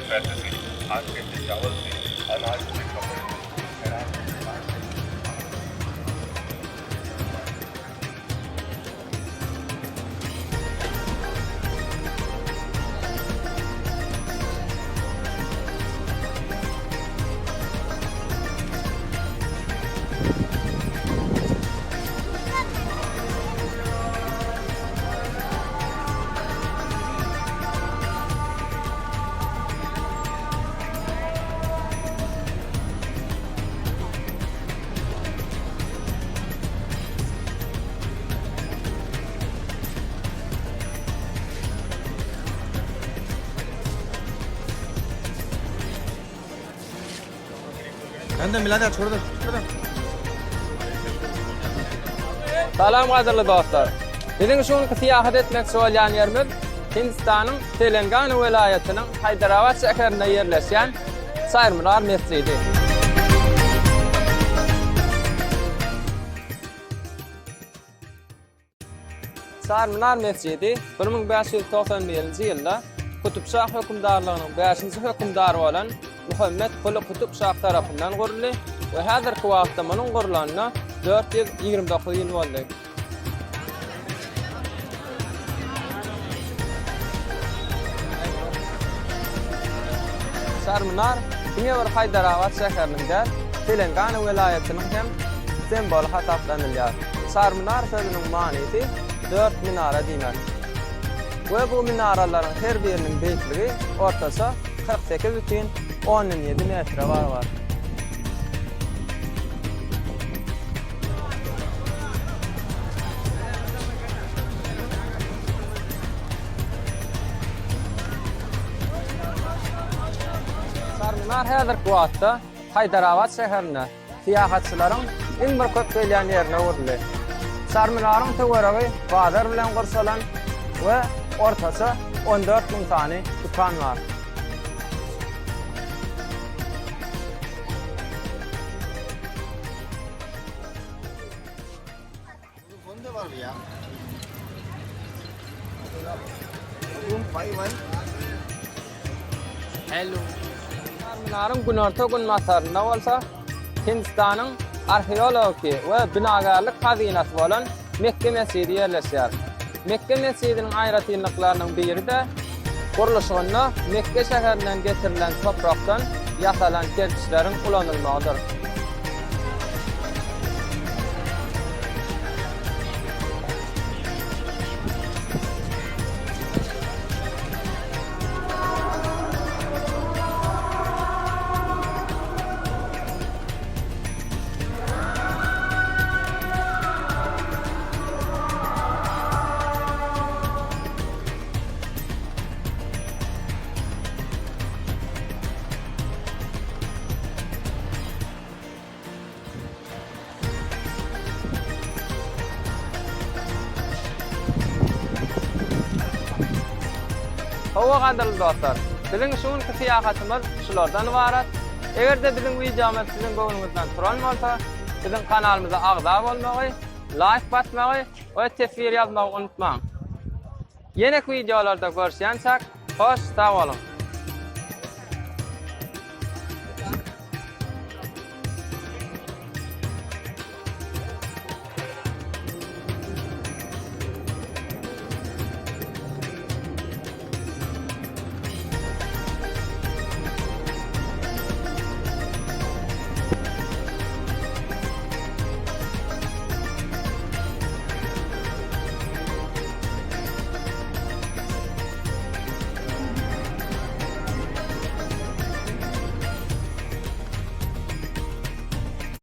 पैसे से आटे से चावल से अनाज से कपड़े से शराब से पान से Benden birader छोड़ दो छोड़ दो Salam gadyrly dostlar. Biziň şu günki syýahat etmekçi bolýan ýerimiz Hindistanyň Telangana welaýatynyň Haýdarabat şäherinde ýerleşýän Çaýrmynar mesjidi. Çarminar mesjidi 1591-nji ýylda Kutubşah hökümdarlygynyň bäşinji hökümdary bolan Muhammet Kuly Kutubşah tarapyndan guruldy we häzirki wagtda munuň gurlanyna 429 ýyl boldy. Çarminar diňe bir Haýdarabat şäheriniň däl, Telangana welaýatynyň hem simwoly hasaplanylýar. Çarminar sözüniň manysy dört minara diýmek. We bu minaralaryň her biriniň beýikligi ortaça 48 bütin ondan ýedi metre barabar. Çarminar häzirki wagtda Haýdarabat şäherinde syýahatçylaryň iň bir köp gelýän ýerine öwrüldi. Çarminaryň töweregi bazar bilen gurşalan we ortaça 14 müň sany dükan bar. Çarminaryň günorta-günbatarynda bolsa Hindistanyň arheologiki we binagärlik hazynasy bolan Mekge mesjidi ýerleşýär. Mekge mesjidiniň aýratynlyklarynyň biri-de gurluşygynda Mekge şäherinden getirilen toprakdan ýasalan kerpiçleriň ulanylmagydyr. Hawa gadyrly dostlar, biziň şu günki syýahatymyz şulardan ybarat. Eger-de biziň wideomyz siziň göwnüňizden turan bolsa, biziň kanalymyza agza bolmagy, laýk basmagy we teswir ýazmagy unutmaň. Ýeneki wideolarda görüşýänçäk, hoş sag boluň!